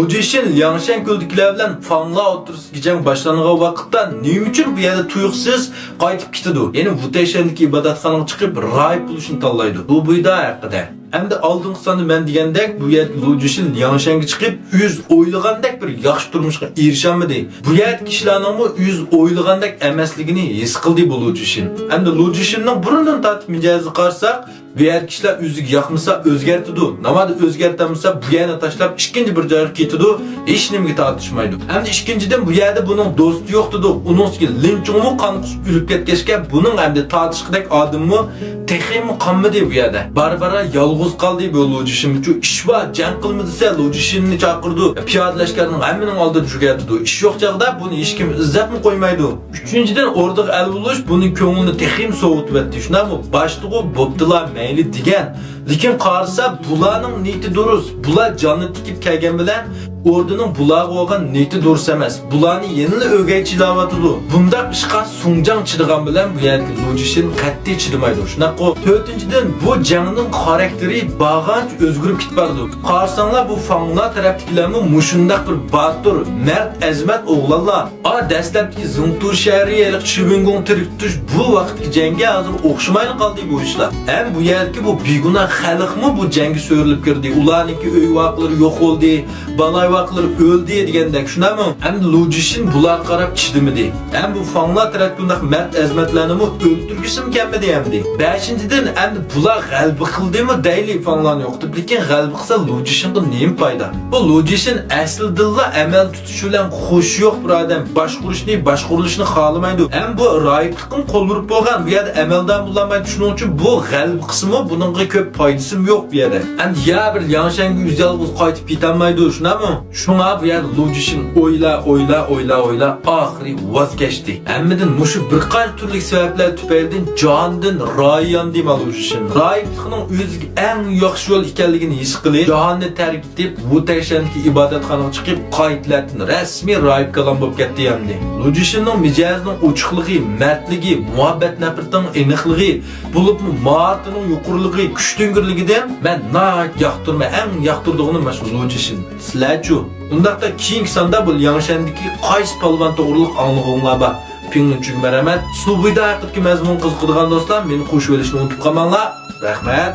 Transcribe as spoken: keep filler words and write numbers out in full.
لۇ جىشىن لياڭشەن كۆلىدىكىلەر بىلەن فاڭلار ئوتتۇرىسىدا جەڭ باشلانغان ۋاقىتتا نېمە ئۈچۈن بۇ يەردە تۇيۇقسىز قايتىپ كېتىدۇ؟ يەنى ۋۇتەيشەندىكى ئىبادەتخانىغا چىقىپ راھىب بولۇشنى تاللايدۇ. بۇ بۇيدا ھەققىدە. ئەمدى ئالدىنقى ساندا مەن دېگەندەك، بۇ يەردە لۇ جىشىن لياڭشەنگە چىقىپ، ئۆزى ئويلىغاندەك بىر ياخشى تۇرمۇشقا ئېرىشەلمىدى. بۇ يەردىكى كىشىلەرنىڭمۇ ئۆزى ئويلىغاندەك ئەمەسلىكىنى ھېس قىلدى بۇ لۇ جىشىن. ئەمدى لۇ جىشىننىڭ بۇرۇندىن تارتىپ مىجەزىگە قارىساق، بۇ يەردىكى كىشىلەر ئۆزىگە ياقمىسا ئۆزگەرتىدۇ، ناۋادا ئۆزگەرتەلمىسە بۇ يەرنى تاشلاپ ئىككىنچى بىر جايغا كېتىدۇ، ھېچ نېمىگە تارتىشمايدۇ. ئەمدى ئىككىنچىدىن، بۇ يەردە بۇنىڭ دوستى يوق دېدۇق، ئۇنىڭ ئۈستىگە لىن چۇڭمۇ قان قۇسۇپ ئۆلۈپ كەتكەچكە بۇنىڭ ئەمدى تارتىشقۇدەك ئادىمىمۇ تېخىمۇ قالمىدى بۇ يەردە. بارا-بارا يالغۇز قالدى بۇ لۇ جىشىن. ئىش بار، جەڭ قىلما دېسە لۇ جىشىننى چاقىرىدۇ، پىيادە لەشكەرنىڭ ھەممىنىڭ ئالدىدا چۆكۈۋېتىدۇ. ئىش يوق چاغدا بۇنى ھېچكىم ئىززەتمۇ قويمايدۇ. ئۈچىنچىدىن، ئوردىغا ئەل بولۇش بۇنىڭ كۆڭلىنى تېخىمۇ سوۋۇتۇۋەتتى. شۇنداقمۇ؟ باشلىقى بوپتىلا مەيلى دېگەن. لېكىن قارىسا، بۇلارنىڭ نىيىتى دۇرۇس. بۇلار جاننى تىكىپ كەلگەن بىلەن ئوردىنىڭ بۇلارغا بولغان نىيىتى دۇرۇس ئەمەس. بۇلارنى يەنىلا ئۆگەي چىداۋاتىدۇ. بۇنداق ئىشقا سۇڭجاڭ چىدىغان بىلەن بۇ يەردىكى لۇ جىشىن قەتئىي چىدىمايدۇ. شۇنداققۇ؟ تۆتىنچىدىن، بۇ جەڭنىڭ خاراكتېرى بارغانچە ئۆزگىرىپ كېتىپ بارىدۇ. قارىساڭلار، بۇ فاڭلار تەرەپتىكىلەرمۇ مۇشۇنداق بىر باتۇر، مەرد، ئەزىمەت ئوغلانلار. ئا، دەسلەپتىكى زېڭتۇ شەھىرى، ھېلىقى شىۋىنگۇڭ تىرىك تۇتۇش، بۇ ۋاقىتتىكى جەڭگە ھازىر ئوخشىمايلا قالدى بۇ ئىشلار. ھەم بۇ يەردىكى بۇ بىگۇناھ خەلقمۇ بۇ جەڭگە سۆرىلىپ كىردى. ئۇلارنىڭكى ئۆي ۋاقلىرى يوق بولدى، بالاي ۋاقلىرى ئۆلدى دېگەندەك، شۇنداقمۇ؟ ئەمدى لۇ جىشىن بۇلارغا قاراپ چىدىمىدى. ھەم بۇ فاڭلار تەرەپتىكى بۇنداق مەرد ئەزىمەتلەرنىمۇ ئۆلتۈرگۈسىمۇ كەلمىدى ئەمدى. بەشىنچىدىن، ئەمدى بۇلار غەلىبە قىلدىمۇ دەيلى فاڭلارنى يوقىتىپ، لېكىن غەلىبە قىلسا لۇ جىشىنغا نېمە پايدا؟ بۇ لۇ جىشىن ئەسلىدىنلا ئەمەل تۇتۇش بىلەن خۇشى يوق بىر ئادەم، باشقۇرۇشنى، باشقۇرۇلۇشنى خالىمايدۇ. ھەم بۇ راھىبلىققىمۇ قول ئۇرۇپ بولغان، بۇ يەردە ئەمەلدار بولالمايدۇ، شۇنىڭ ئۈچۈن بۇ غەلىبە قىلسىمۇ بۇنىڭغا كۆپ پايدىسىمۇ يوق بۇ يەردە. ئەمدى يا بىر لياڭشەنگە ئۆزى يالغۇز قايتىپ كېتەلمەيدۇ، شۇنداقمۇ؟ شۇڭا بۇ يەردە لۇ جىشىن ئويلا، ئويلا، ئويلا، ئويلا، ئاخىرى ۋاز كەچتى. ھەممىدىن مۇشۇ بىر قانچە تۈرلۈك سەۋەبلەر تۈپەيلىدىن جاھاندىن رايى ياندى ما لۇ جىشىن. راھىبلىقنىڭ ئۆزىگە ئەڭ ياخشى يول ئىكەنلىكىنى ھېس قىلىپ، جاھاننى تەرك ئېتىپ، ۋۇتەيشەندىكى ئىبادەتخانىغا چىقىپ، قايتىلەردىن رەسمىي راھىب كالام بولۇپ كەتتى ئەمدى. لۇ جىشىننىڭ مىجەزىنىڭ ئوچۇقلۇقى، مەردلىكى، مۇھەببەت نەپرىتىنىڭ ئېنىقلىقى، بولۇپمۇ ماھارىتىنىڭ يۇقىرىلىقى، كۈچتۈڭگۈرلۈكىدىن مەن ناھايىتى ياقتۇرىمەن، ئەڭ ياقتۇرىدىغىنىم مانا شۇ لۇ جىشىن. سىلەرچۇ؟ ئۇنداقتا كېيىنكى ساندا بۇ لياڭشەندىكى قايسى پالۋان توغرىلىق ئاڭلىغۇڭلار بار؟ پىڭلىنچۈنگە مەرھەمەت. سۇ بۇيدا ھەققىدىكى مەزمۇنغا قىزىقىدىغان دوستلار مېنى قوشۇۋېلىشنى ئۇنتۇپ قالماڭلار. رەھمەت.